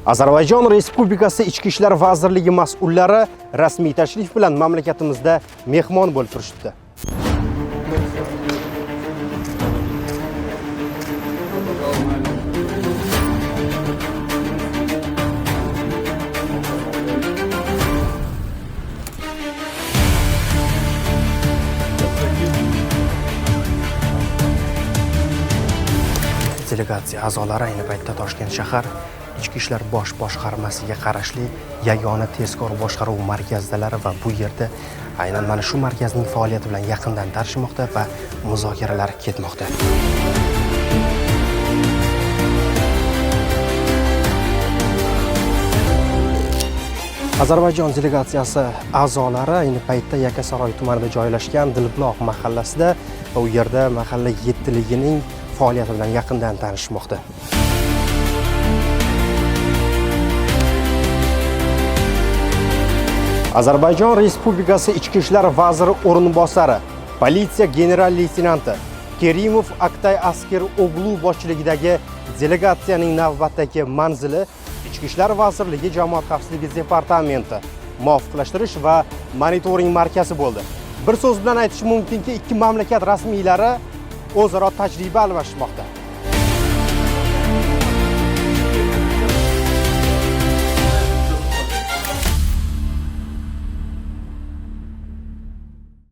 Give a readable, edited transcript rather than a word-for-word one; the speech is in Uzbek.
Ozarbayjon Respublikasi Ichki ishlar vazirligi mas'ullari rasmiy tashrif bilan mamlakatimizda mehmon bo'lib turishibdi. Delegatsiya a'zolari ayni paytda Toshkent shahar Ichki ishlar bosh boshqarmasiga qarashli yagona tezkor boshqaruv markazidalari va bu yerda aynan mana shu markazning faoliyati bilan yaqindan tanishmoqda va muzokaralar ketmoqda. Ozarbayjon delegatsiyasi a'zolari ayni paytda Yakkasaroy tumanida joylashgan Dilbuloq mahallasida va u yerda mahalla yettiligining faoliyati bilan yaqindan tanishmoqda. Ozarbayjon Respublikasi Ichki ishlar vaziri o'rinbosari, politsiya general leytenanti Kerimov Aktay Asker O'g'lu boshchiligidagi delegatsiyaning navbatdagi manzili Ichki ishlar vazirligi Jamoat xavfsizligi departamenti muvofiqlashtirish va monitoring markazi bo'ldi. Bir so'z bilan aytish mumkinki, ikki mamlakat rasmiylari o'zaro tajriba almashmoqda.